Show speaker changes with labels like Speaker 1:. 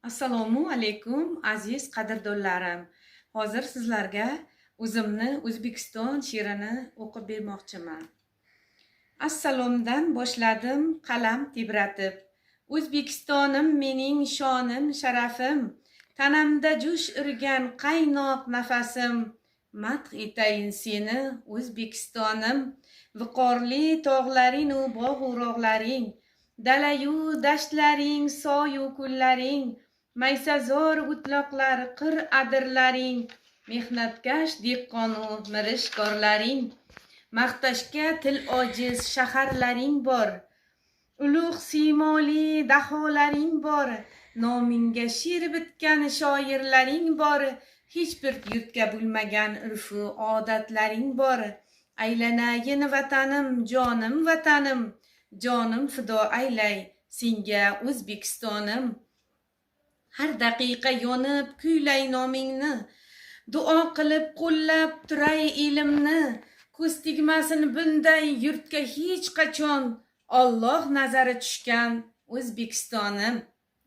Speaker 1: Assalomu alaykum, aziz qadrdonlarim. Hozir sizlarga o'zimni O'zbekiston she'rini o'qib bermoqchiman. Assalomdan boshladim qalam tebratib. O'zbekistonim mening shonim, sharafim. Tanamda jo'sh urgan qaynoq nafasim. Madh etayin seni, O'zbekistonim. Viqorli tog'laring u bog'u rog'laring, dalayu dashtlaring, soyu ko'llaring, maysazor o'tloqlar, qir adirlaring, mehnatkash dehqonu mirishkorlaring, maqtashga til ojiz shaharlaring bor, ulug' siymoli daholaring bor, nomingga she'r bitgan shoirlaring bor, hech bir yurtga bo'lmagan urfu odatlaring bor. Aylanayin vatanim, jonim vatanim, jonim fido aylay senga, O'zbekistonim. Har daqiqa yonib kuylay nomingni, duo qilib qo'llab turay elimni. Ko'z tegmasin bunday yurtga hech qachon, Olloh nazari tushgan O'zbekistonim.